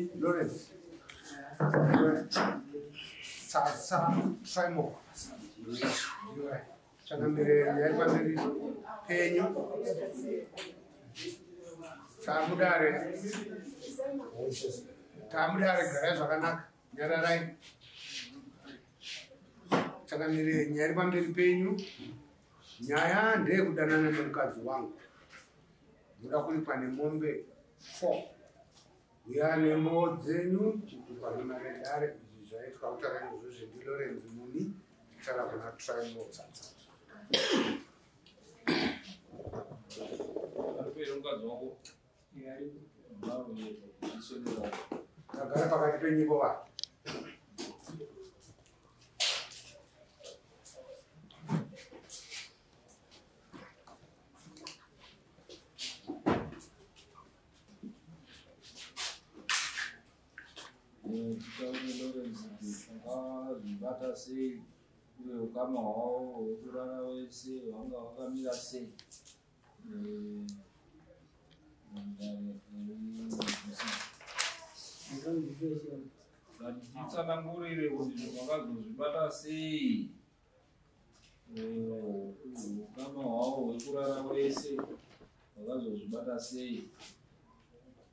Ndini Lawrence Tsatsa Trimo. Changamire nyaya pamberi penyu. Tamudare. Tamudare garai zvakanaka. Nyararai. Changamire nyaya pamberi penyu. Nyaya ndeyekudanana nemukadzi wangu. Ndoda kuripa nemombe 4. Uya nembo dzenyu chitupa nemaredare izvi zvaitwa kutaura izvozvo ndiLawrence Muni kutaura kuna Trimo Tsatsa. Tagara pakati penyiko va. Zvibata sei uye ukama hwavo hwekurara wese hwanga hwakamira sei titsanangurire kuti zvakazozvibata sei ukama hwavo hwekurara wese hwakazozvibata sei.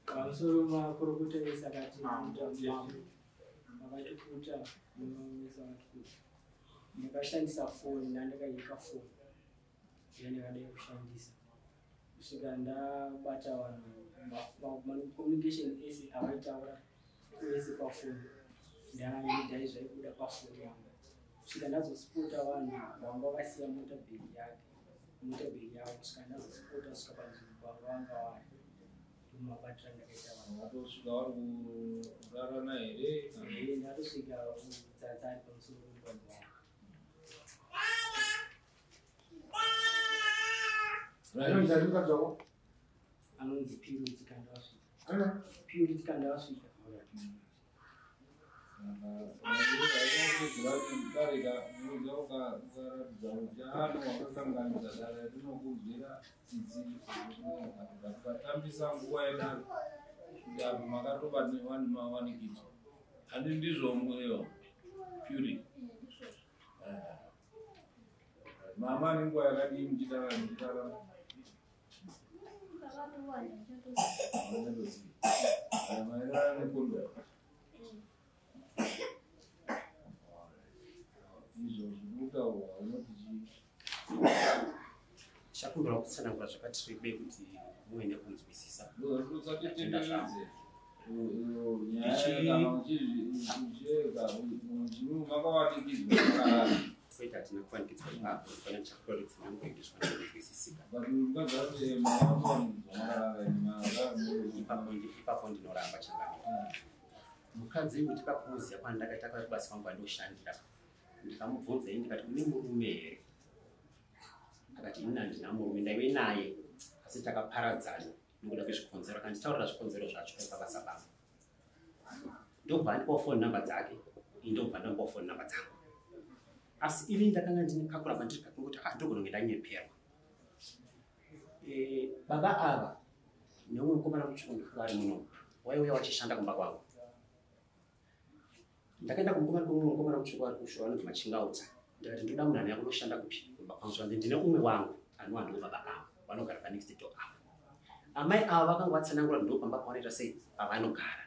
Pamusoro makurukota ese akati makatikuta munomisa matikuta. Ndakashandisa foni ndandakayika foni yandakadai kushandisa kusvika ndabata vanhu communication ese avaitaura ese pafoni ndai zvaibuda pafoni yangu kusvika ndazosipota vanhu vanga vasiya mota bhegi yake mota bhegi yavo kusvika ndazosipota kusvika panzvimbo panga vanga vari. Mabatira ndakaita vanhu vatosvika vari kurarana here? Ndatosvika Tsatsa ari pamusoro pemukadzi wangu. Anonzi ani mukadzi wako? Anonzi Purity Kandawasvika. Purity Kandawasvika. Wakakanganisa dare rinokunzwira tsitsi ukatambisa nguva yedare kuti apo makatoba mawanikidzwa handi ndizvo mweyo Purity. Mama nenguva yakadii muchitara muchitara maererano nekondo izvo zvinokutaurwa unoti chii? Chakumbira kutsanangura zvakati rebei kuti muve nekunzwisisa. Usatitenderedze nyaya kana uchicheka makawanikidzwa makarara. Kwete, hatina kuwanikidzwa ipapo, pane chakumbira kuti tsanangure kuti zvikwanise kunzwisisika. Ipapo ndinoramba changamire. Mukadzi kuti pakuziya kwandakaita kubasa kwangu kwandoshandira ndikamubvunza ini ndikati une murume here? Akati ini handina murume, ndaive naye asi takaparadzana nekuda kwezvikonzero. Akanditaurira zvikonzero zvacho ari pabasa pangu. Ndobva andipawo phone number dzake, ini ndobva ndamupawo phone number dzangu. Asi ini ndakanga ndine kakuramba ndiri kakungoti ndogona kunge ndanyeperwa. Baba ava neumwe mukomana mutsvuku vari muno waiuya wachishanda kumba kwangu. Ndakaenda kumukomana kumwe mukomana mutsvuku ari kushora anonzi Machingautsa. Ndikati ndoda munhu anouya kunoshanda kupi kumba kwangu. Zvanzi ndine umwe wangu anova ndiwo baba ava vanogara panext door apo. Amai ava vakanga vatsanangura ndo pamba pavanoita sei pavanogara.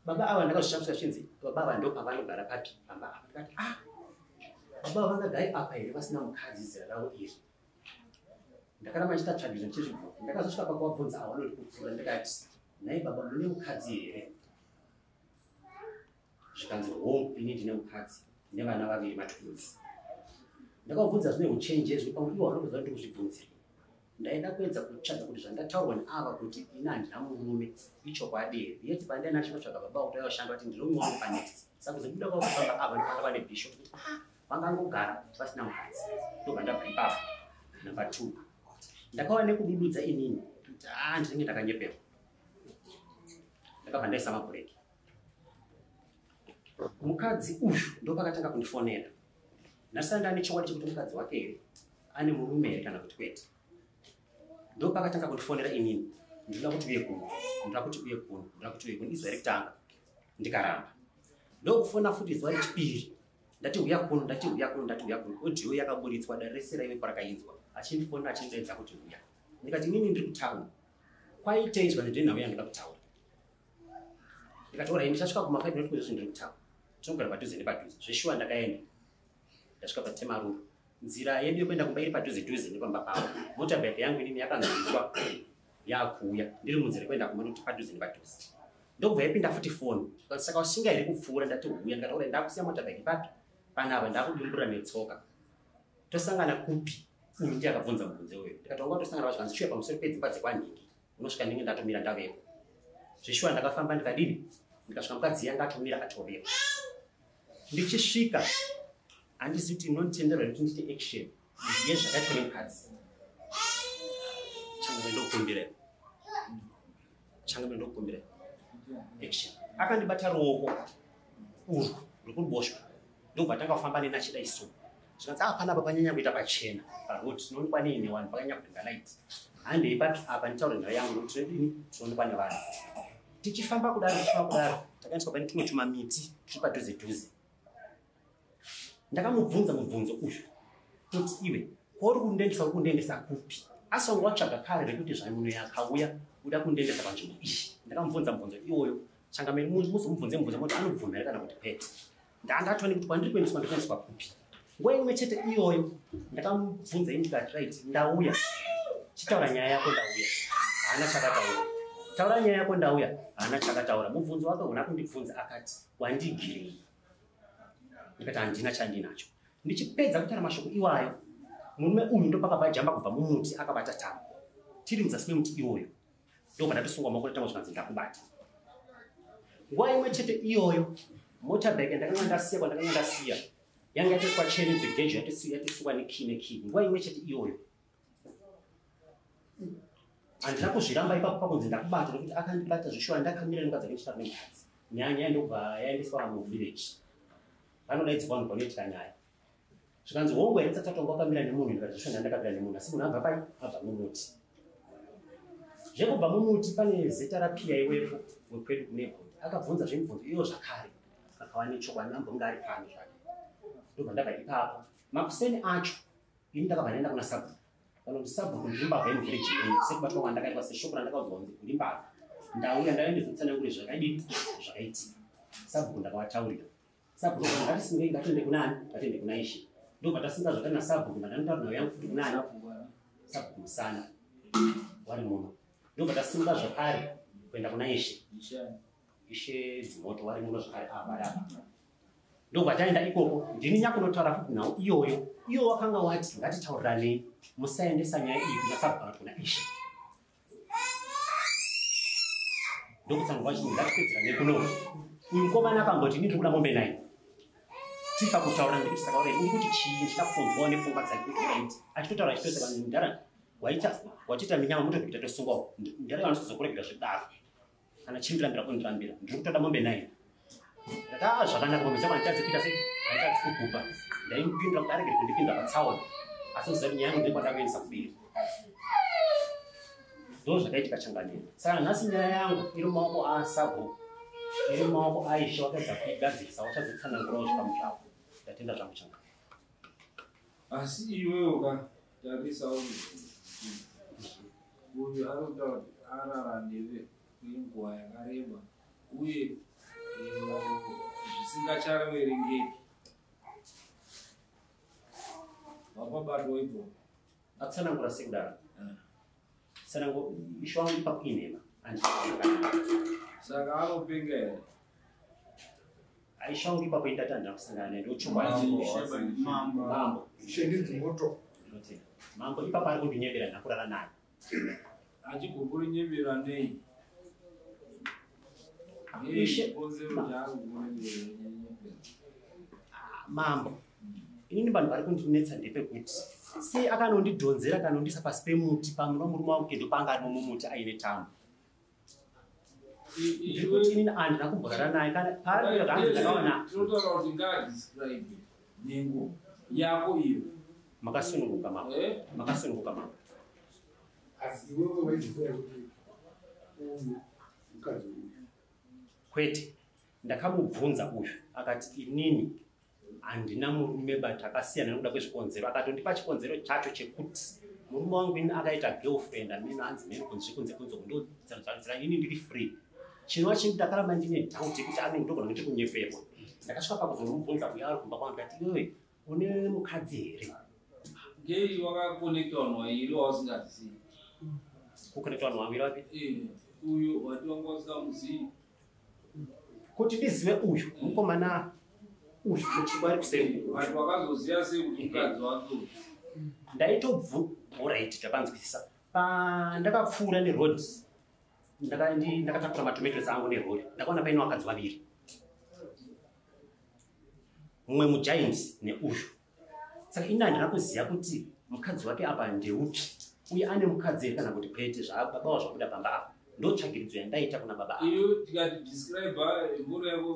Baba ava ndakazvishamiswa zvichinzi baba ava ndo pavanogara papi pamba apa. Ndikati baba ava vangagare apa here vasina mukadzi zera ravo iri. Ndakaramba ndichiita tsvagidzo ndichizvibvunza. Ndakazosvika pakuvabvunza ava vanoti kupfuura ndikati nhai baba mune mukadzi here? Zvikanzi hongu ini ndine mukadzi nevana vaviri matwins. Ndakavabvunza zvine uchenjeri pamwe ivo vanotoziva kuti ndikuzvibvunzira. Ndaida kuedza kutsvaga kuti zvandataurwa neava kuti ini handina murume ichokwadi here. Yeti pandaina ndichinotsvaga baba kuti vashanda vati ndine umwe wangu panext. Saka kuzobuda kwavo baba ava ndipakava nebhisho kuti vangangogara vasina mukadzi. Ndobva ndabva ipapo. Number 2. Ndakava nekudududza inini kuti ndinenge ndakanyeperwa. Ndakabva ndaisa mabhureki. Mukadzi uyu ndopakatanga kundifonera. Ndasati ndane chokwadi chekuti mukadzi wake here ane murume here kana kuti kwete. Ndopakatanga kundifonera inini. Ndinoda kuti uye kuno, ndinoda kuti uye kuno, ndinoda kuti uye kuno. Izuva rekutanga ndikaramba. Ndokufona futi zuva rechipiri, ndati uya kuno, ndati uya kuno, ndati uya kuno. Audio yakaburitswa, dare rese raive parakainzwa. Achindifonera achindidaidza kuti uya. Ndikati inini ndiri kutaura. Kwaitei zvanzi ndine nhau yandoda kutaura. Ndikati alright, ndichasvika kuma 5 minutes ndiri kutaura. Tinogara padhuze nepadhuze. Zveshuwa ndakaenda. Ndasvika paTemaruru. Nzira yedu yekuenda kumba iri padhuze dhuze nepamba pavo. Motorbike yangu inini yakanzwiswa yakuuya. Ndiri munzira yekuenda kumba nekuti padhuze nepadhuze. Ndokubva yapinda futi foni. Saka ushinga here kupfuura? Ndati huya. Ndikati alright, ndakusiya motorbike papi? Panapa ndakudimbura netsoka. Tosangana kupi? Uyu ndiye akabvunza mubvunzo uyu. Ndikati wanga tosangana pacho, kanzi chiuya pamusoro pedzimba dzekwanhingi. Unosvika ndinge ndatomira ndavepo. Zveshuwa ndakafamba ndikadini? Ndikasvika mukadzi yanga atomira atovepo. Ndichisvika handizivi kuti inonditenderwa kuti ndiite action yezvakaitwa nemukadzi. Changamire ndokukumbira. Changamire ndokukumbira. Action. Akandibata ruoko urwu rwekuruboshwe. Ndobva tanga kufamba neni achida isu. Zvikanzi panapa panyanya kuita pachena. Paroad tinoonekwa neine vanhu pakanyanya kupinda light. Handei papi apa nditaure nhau yangu nokuti tinodini tinoonekwa nevanhu. Tichifamba kudaro tichifamba kudaro takaendeswa pane tumwe tumamiti turi padhuze dhuze. Ndakamubvunza mubvunzo uyu kuti iwe kwauri kundiendesa uri kundiendesa kupi? Asi wanga watsvaga kare rekuti zvamunhu yakauya uda kundiendesa panzvimbo iyi. Ndakamubvunza mubvunzo iwoyo. Changamire muzomubvunze mubvunzo kuti anobvuma here kana kuti kwete. Ndandatoone kuti kwandiri kuendeswa ndikuendeswa kupi. Nguva imwe chete iyoyo ndakamubvunza ini ndikati right, ndauya. Chitaura nyaya yako ndauya. Haana chakataura. Taura nyaya yako ndauya. Haana chakataura. Mubvunzo wake hauna kundibvunza akati wandigirei. Ndikati handina chandinacho. Ndichipedza kutaura mashoko iwayo, murume uyu ndopakabva jamba kubva mumuti akabata tambo. Tiri muzasi memuti iwoyo. Ndobva ndatosungwa maoko netambo zvikanzi ndakubata. Nguva imwe chete iyoyo, motorbike ndakanga ndasiya kwandakanga ndasiya. Yanga yatoiswa cheni dzegejo yatosungwa nekey nekey. Nguva imwe chete iyoyo. Handina kuzviramba ipapo pakunzi ndakubata nekuti akandibata zvishuwa ndakamira nemukadzi ake ndichitaura nemukadzi. Nyaya ndobva yaendeswa muvillage. Vanodaidzwa vanhu panoitika nyaya. Zvikanzi hongu here tsatsa tonga wakamira nemunhu, ndikati zvishuwa ndakamira nemunhu asi munhu abva pai? Abva mumuti. Zvekubva mumuti pane zeta rapiya iwepo wekwedu kunebhodi. Akabvunza zvemibvunzo iyo zvakare. Akava nechokwadi ambonge ari pano zvake. Ndobva ndabva ipapo. Makuseni acho ini ndakabva ndaenda kuna sabhuku. Vanoti sabhuku ndiri mbavha yemuvillage yenyu sekubatwa kwandakaitwa seshoko randakaudzwa kunzi uri mbavha. Ndauya ndaendezotsanangure zvakadini zvakaitika. Sabhuku ndakavataurira. Sabhuku ngatisingei ngatiende kunani? Ngatiende kuna Ishe. Ndobva tasinga zvakare nasabhuku ndanotaura nhau yangu futi kunani? Sabhuku Musana wari muno. Ndobva tasimba zvakare kuenda kuna Ishe. Ishe Dzimoto wari muno zvakare ava vari apa. Ndobva taenda ikoko ndini nyakunotaura futi nhau iyoyo. Iyo wakanga wati ngatitauriranei musaendesa nyaya iyi kuna sabhuku kana kuna Ishe. Ndokutsanangura vachiti ngatipedzerane kuno. Uyu mukomana akamboti ini ndiri kuda mombe 9. Tiri pakutaura ndikuti saka uri kuti chii ndichida kutonzwawo nepfungwa dzake kuti right. Achitotaura achitoseka mudhara waita watiita minyama mutobvita tosungwawo. Mudhara vanozokuregera zvedaro. Kana chindirambira kundirambira ndiri kutoda mombe 9. Ndati zvakanaka mombe dzangu handitadzi kuita sei? Handitadzi kukupa. Ndaimupindura kuti aregere kundipinza patsaona. Asi muziva kuti nyaya yangu ndiri kwada kuendesa kubiri. Ndo zvakaitika changamire. Saka nhasi nyaya yangu iri mumaoko asabhuku. Iri mumaoko aishe wakaedza kuigadzirisa wachazotsanangurawo zvikamu zvavo. Ndatenda zvangu changamire. Asi iwewe ukatarisawo uyu arikutaura kuti arara newe kwenguva yakareba uye zvisingachaverengeki. Wapabatwa ipo. Atsanangura sekudaro. Tsanango ishe wangu ipapo inhema. Saka anopenga here? Aisha wangu ipapo indati handina kusangana naye ndochokwadi. Mambo. Ishe ndidzimoto. Ndinotenda. Mambo ipapo ari kundinyebera handina kurara naye. Achigokurinyebera nei? Ishe Mambo. Inini vanhu vari kundinetsa ndepekuti sei akanondidhonzera akanondisa pasi pemuti pamwe murume wangu kendo panga arimo mumuti aine tambo. Ndikuti inini handina kumborara naye kana paari hanzi ndakaona. Tinotaura kuti ngaadescribe nhengo yako iyo. Makasununguka mambo. Makasununguka mambo. Asi iwewe waiziva kuti Uyu mukadzi uyu. Kwete, ndakamubvunza uyu akati inini handina murume, but akasiyana nekuda kwezvikonzero. Akatondipa chikonzero chacho chekuti murume wangu ini akaita girlfriend amene hanzi mene kunze kunze kunze kundotsira, ini ndiri free. Chinova chinhu ndakaramba ndine doubt yekuti anenge ndogona kuti kunyeperwa. Ndakasvika pakuzomubvunza uyo ari kumba kwangu, ndikati, "Iwewe une mukadzi here?" Ngei wakakonekta vanhu vairi wausingazivi? Kukonekta vanhu vaviri vapi? Uyu wati wanga usingamuzivi. Kuti ndizive uyu mukomana uyu muchikwa ari kuseri. Vanhu vakazoziva sei kuti mukadzi wake uyu? Ndaitobvu, alright, tapanzwisisa. Pandakapfuura neroad, ndakatakura matomatoes angu nerori, ndakaona paine vakadzi vaviri, mumwe mugiant neuyu. Saka ini handina kuziva kuti mukadzi wake apa ndeupi, uye ane mukadzi here kana kuti kwete. Zvababa zvabuda pamba apa, ndotsvagiridzo yandaita kuna baba apa. Iyo tikati describe mboro yako,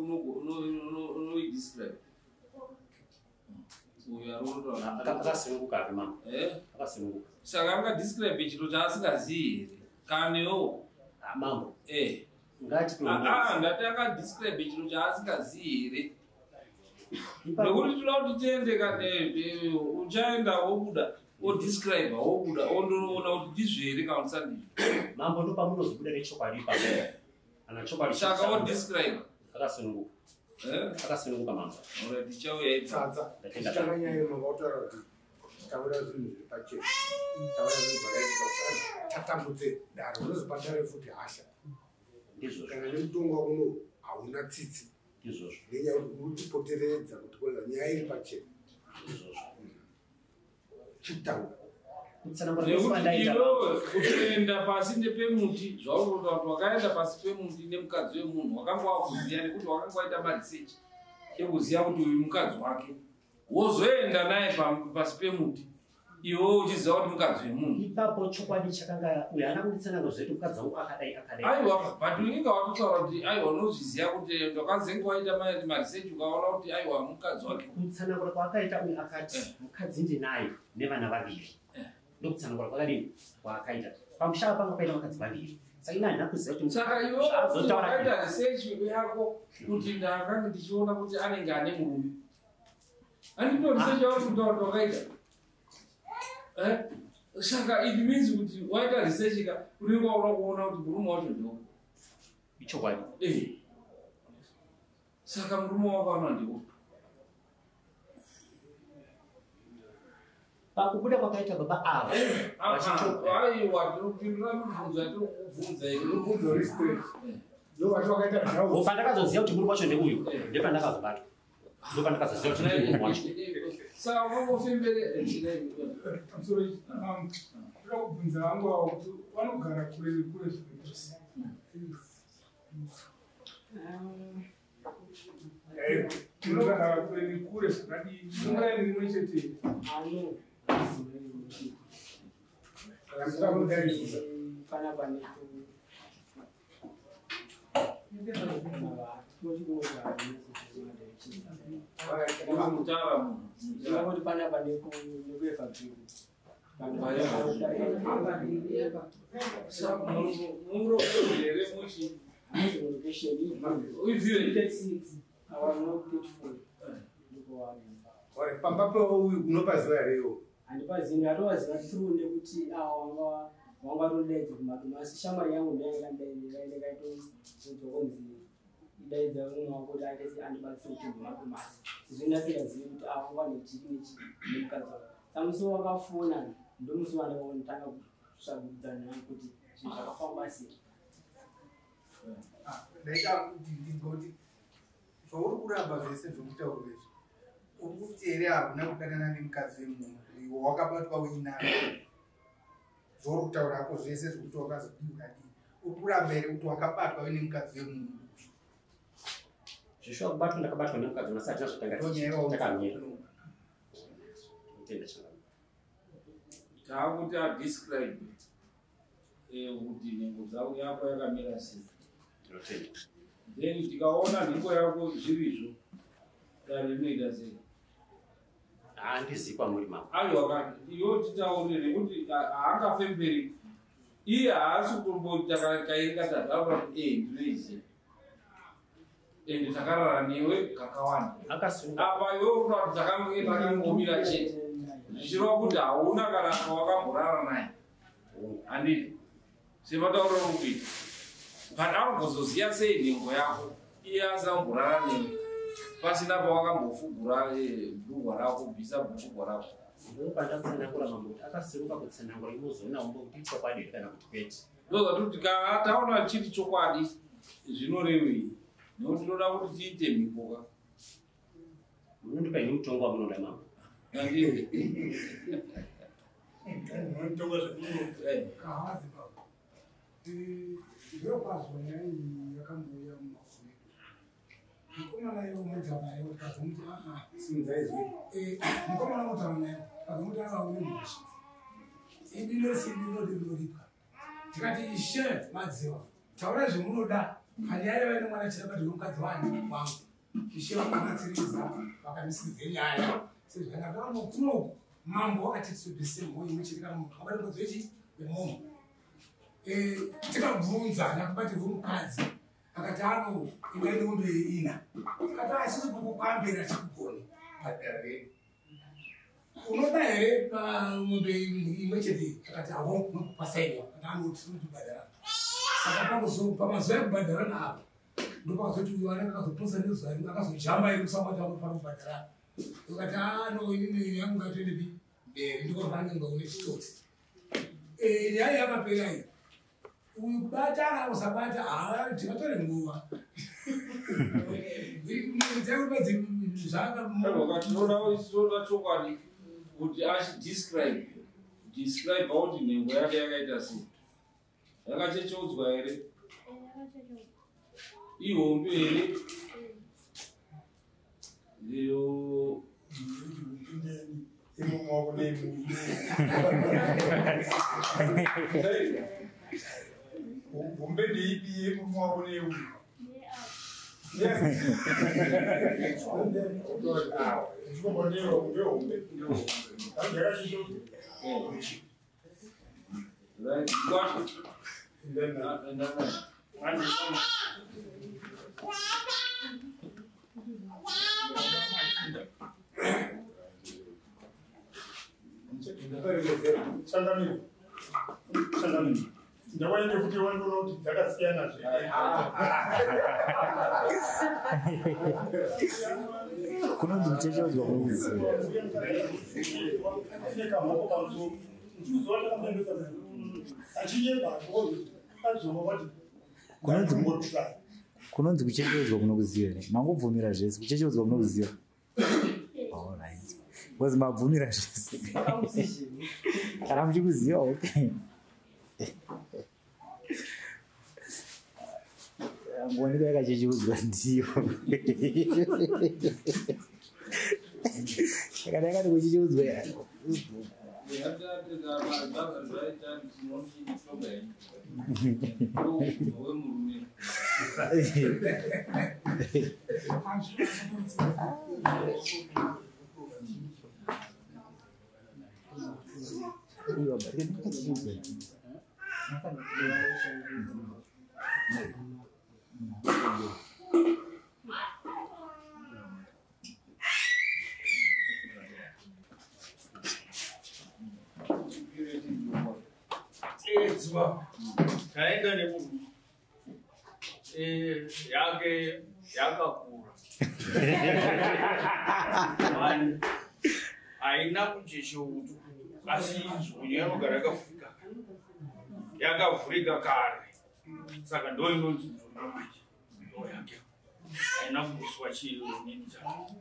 unoidescribe uyu ari kutotaura? Akasununguka api, mama? Eh? Akasununguka. Saka angadescribe chiro chaasingazivi here kanewo? Ah, mambo. Eh. Ngati Ah, ah, ndati akadescribe chiro chaasingazivi here? Nekuti toda kuti tiende kane uchaenda wobuda, odescribe, wobuda, ondoona kuti ndizvo here kana kuti sandizvo. Mambo, ndo pamunozobuda nechokwadi ipapo, kana chokwadi. Saka odescribe. Akasununguka. Eh? Akasununguka, mambo. Alright, tichauya ipa. Tsatsa. Ndatenda. Tichitanga nyaya yemanga kutaura kuti taura zvinhu zviri pachena, taura zvinhu zvakaitika, usana tatambudze daro, unozobhadhare futi hasha. Ndizvozvo. Kana nemutongo wako uno hauna tsitsi. Ndizvozvo. Nenyaya yekuti uri kutipoteredza kuti kwanza nyaya iri pachena. Ndizvozvo. Chitaura. Kutsanangura kwese Nekuti kwandaita. iwewe kutoenda pasi nepemuti, zvauri kuta kuti wakaenda pasi pemuti nemukadzi wemunhu, wakanga wakuziva nekuti wakanga waita maresearch ekuziva kuti uyu mukadzi wake, wozoenda naye pasi pemuti iwewe uchiziva kuti mukadzi wemunhu. Ipapo chokwadi chakanga uyo haana kunditsanangura zvekuti mukadzi wangu akadai akadai. Aiwa, but unenge watotaura kuti aiwa, unozviziva kuti ndakazenge waita maresearch, ukaona kuti aiwa, mukadzi wake. Kutsanangura kwaakaita uyu, akati mukadzi ndinaye nevana vaviri. Ndokutsanangura kwakadini kwaakaita. Pamusha panga paita vakadzi vaviri, saka ini handina kuziva kuti Saka iwewe zvazotaura. wakaita research yako kuti ndakanga ndichiona kuti anenge ane murume, andito research yauri kutaura kuti wakaita. Eh? Saka it means kuti waita research ka, unenge waura kuona kuti murume wacho ndio Ichokwadi. Eh. Saka murume wako ano ndiwo? Pakubuda kwakaita baba ava Aiwa, tinopindura mibvunzo yatiri kukubvunza iyi. Mubvunzo uri straight, ndovati wakaita doubt. Pandakazoziva kuti murume wacho ndeuyu, ndepandakazobatwa, ndopandakazoziva kuti ndiye murume wacho. Saka ungangofembere. Pamusoro, toda kubvunza vangu avo kuti vanogara kure nekure zvese? Munogara kure nekure zvakadii? Mungaini rimwe chete here? Ano. Kana musamudairisa. Panapa neku tinoti kunogara Mutara munhu. tinongoti panapa nekuEvergreen. Muro here muchi uibvire? Awa no 34 ndikowana. Alright, pamba peuyu unopaziva here iwo? Handipazivi, ndatovaziva through nekuti awa wanga watodaidza kumaduma, asi shamwari yangu ndayanga ndakaitobvunzwa kunzi idaidza mumwe wako kuti aite se andibatsire kuti madomasi, sezvo ndasingazivi kuti awa wanga nechii nechii nemukadzi wako. Saka musi wakafona ndomusi wandakatanga kutsvagurudzana naye kuti zvinhu zvakafamba sei. Ndaida kuti ndinzwe kuti zvauri kuramba zvese zvokutaura izvi, uri kuti here hakuna kudanana nemukadzi wemunhu iwe wakabatwa uinayo? Zvauri kutaura hako zvese zvekuti wakazodii ukadii, uri kuramba here kuti wakabatwa uine mukadzi wemunhu? Zveshuwa, kubatwa ndakabatwa nemukadzi unasati nazvatanga. Ndonyaya. Takamira tenda changamire. Taakuti adescribe kuti nhengo dzako yako yakamira sei. Ndinotenda. Then tikaona nhengo yako zvirizvo, dare rinoita sei? Handizivi kwamuri, mambo. Aiwa, iwo titaurire nekuti haangafemberi. Iye haasi kutomboita kairi katatu akuti ndinoiziva. Ende takarara newe kakawanda. Apa iwe uri kuti takange takangomira chete. Zvichireva kuti hauna kana pawakamborara naye. Handiti? Sematauriro uri kuita. But anogozoziya sei nhengo yako iye asina kumborara newe. Pasina pawakambofugura bhurugwa rako, bvisa bhurugwa rako. Ndopandatsanangura mambo kuti akasimuka kutsanangura imozoona umbo kuti ichokwadi here kana kuti kwete. Ndozvatoti kana taona chiri chokwadi zvinorevei nekuti tinoda kuti tiite mhiko ka. Munondipa ini mutongo wamunoda mambo. Handiti? Kahazi baba. Zvirokwazvo nyaya iyi yakambouya mumaoko medu. Mukomana iwe unotaura naye ukazomuti aa Simudzai izwi. Mukomana unotaura naye ukazomuti aa une mhosva. Idi nesidi inodi rinoripwa. Tikati ishe madziwa taurai zvamunoda panyaya yaiva nemwana chirabadzi wemukadzi wani wangu. Ishe vakabatsiridza vakamisikidze nyaya sezvakanaka kunoku mambo wakati tibvise mhoyo imwe chete kana munhu akabata mukadzi wechi wemunhu. Tikabvunza nyakubatirwa mukadzi akati ano ingaite mombe ina. Tikati asi kukwambira chikugoni padera redu. Unoda here mombe imwe chete? Akati awo nokupasainwa. Akati ano tinotibhadhara. Saka pamazuva ekubhadharana apa ndopakazoti uyu anenge akazoposa nezuva rimwe akazojamba iri musango wacho anofanira kubhadharana. Ukati ano inini yangu ngatoendepi mberi ndiko panenge ngaune chitotsi. Nyaya yakapera iyi. Uyu kubata kana kusabata tingatore nguva. Tinoda chokwadi kuti achidescribe describe kuti nhengo yake yakaita sei. Yakachecheudzwa here? Ihombe here? Iyo Hombe ndeipi yemurume wako neuyu? Right. What? Changamire. Ndawaende kuti wandiona kuti dzakasiyana zve. Kunonzi kuchecheudzwa kunokuziva. Kunonzi kuchecheudzwa kunokuziva here? Mangobvumira zvese, kuchecheudzwa kunokuziva. All right. Because mabvumira zvese. Kana muchikuziva, okay. Ngonika yakachecheudzwa ndiyo. Kana yakati kuchecheudzwa Edzwa taenda nemunhu yake yakakura haina kuchecheudzwa asi izvonye yanogara yakavhurika yakavhurika kare saka ndo inonzi nzvonyo manje ndo yake haina kubviswa chinini chake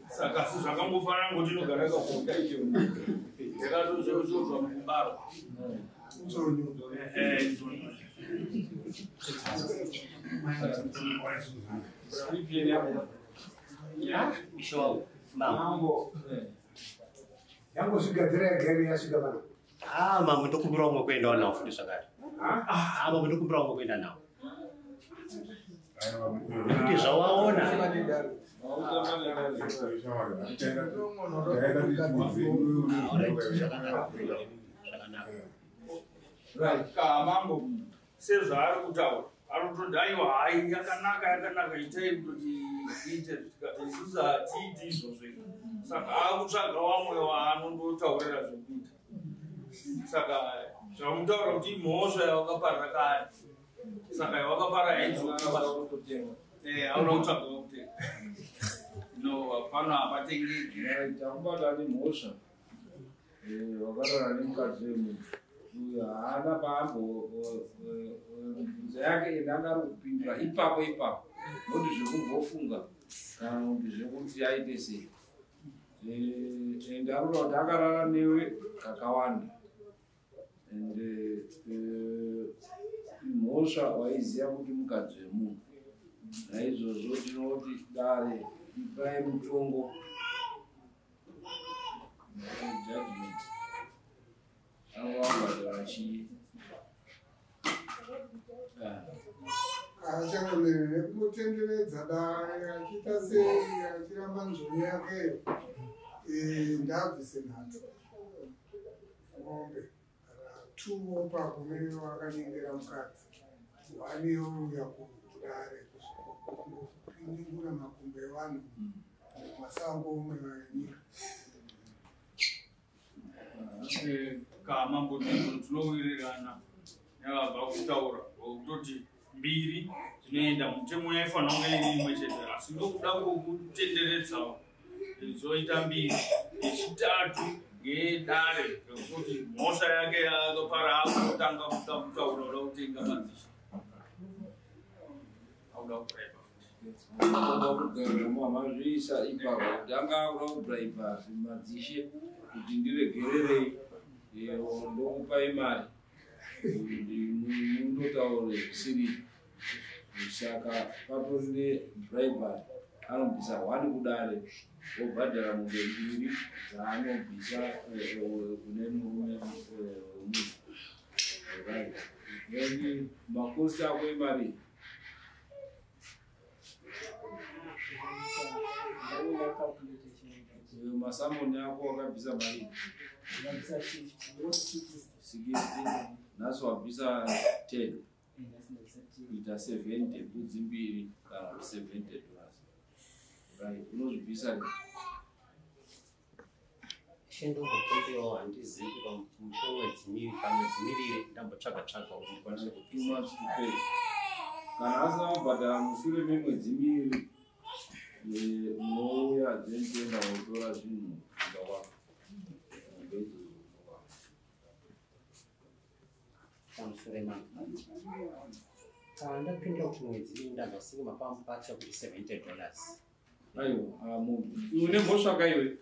saka asi zvakangofanana ngokuti inogara yakavhurika yakatocheudzwa mukubarwa. Yangozvigadzira yega yasvika pano. Mamwe ndokumbira umwe kuendawo nawo futi zvakare. Mamwe ndokumbira umwe kuenda nawo. Nekuti zvawaona. Zvakanaka. Right. Kamambo sezvaari kutaura ari kutoti aiwa hai yakanaka yakanaka itai kutoti iite tikati isusu hatiiti izvozvo izvo. Saka akutsvaga vamwe vaanondotaurira zvekuita. Saka zvamutaura kuti imhosva yawakaparira kare, saka yawakapara haidzokutenga. Auna kutsvaga wakutenga. No, hapana, hapatengeki. Takubata nemhosva wakarara nemukadzi wemunhu uyu haana paambo mibvunzo yake ende anga ari kupindura ipapo ipapo, noti zvekumbofunga kana kuti zvekuti aite sei. Ende arikuda kuti akarara newe kakawanda, ende imhosva waiziva kuti mukadzi wemunhu. Naizvozvo tinoti dare ipai mutongo, judgment. Anowabhadhara chii? Achangamire nekutenderedza dare achiita sei achiramba nzvimbo yakeyo, ndabvise nhatu mombe kana 2 opa kune wakanyengera mukadzi, 1 youya kudare kupiningura makumbo evanhu mumasango enyika. Kamambo tinowirirana nevabva kutaura kutoti mbiri dzinoenda mutemo yaifanira kunge iri imwe chete, asi ndokuda kwokutenderedza zoita mbiri. Yechitatu ngedare ngekuti mhosva yake yakapara akutanga kuda kutaura kuda kutenga madzishe, auda kubraiba. Mazviisa ipapo kuti anga akuda kubraiba madzishe kuti ndiregererei ndokupai mari mundotaure zvisiri. Saka patori nebribery, anobvisa 1 kudare obhadhara mombe mbiri dzaanobvisa kune murume wemunhu. Right. Then makosi ako emari masamoni ako wakabvisa mari 60, nhasi wabvisa 10 kuita 70 mbudzi mbiri kana $70. Right, unozvibvisa Shendombokombewo handizivi pamwedzi miviri ndambotsvaga tsvaga kuti ndikwanise kubvisa. Kana asina kubhadhara mushure memwedzi miviri, unouya then toenda kotora zvinhu kumba kwako. Mombe idzodzo kumba kwako. Pamusoro mambo, kana ndapindura kuti mwedzi miviri ndabva singe mapamubatsa kuti $70. Aiwa, une mhosva ka iwe.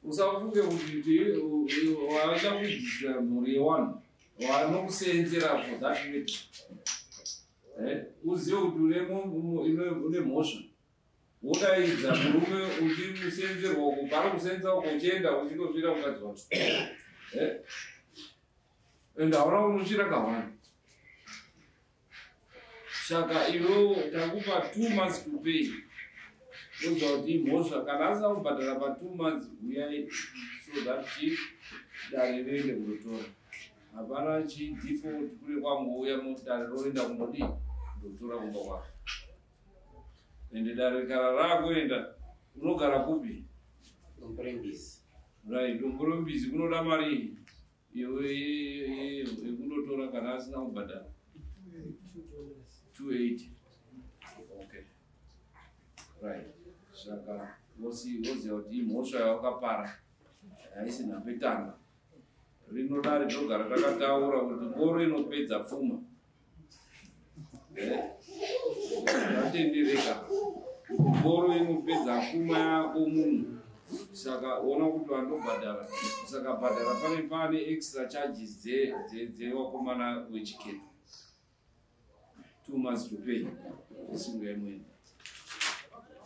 Usafunge kuti waida kudzidzisa mhuri yewanhu vanokuseenzera for that matter. Uzive kuti une mhosva. Wodaidza murume uchimuseenzerwa uko, paari kuseenza uko uchienda uchindosvira mukadzi wacho. Ende hauna kunosvira kahwani. Saka iwewo takupa 2 months to pay. Oziva kuti imhosva kana asina kubhadhara pa 2 months uyai so that chi dare riende kundotora. Hapana chi default kune kwangouya dare roenda kundodii kundotora kumba kwako. Ende dare kana raakuenda unogara kupi? Dombo rembizi. Right, dombo rembizi kunoda mari yekundotora kana asina kubhadhara. 280. Okay. Right. Saka woziva kuti imhosva yawakapara haisi nhapetanga. Rino dare togara takataura kuti ngoro inopedza pfuma. Zvatendereka. Ngoro inopedza pfuma yako munhu. Saka ona kuti vandobhadhara. Saka bhadhara pane pane extra charges dzevakomana wechiketo. 2 months to pay. Singa imweni.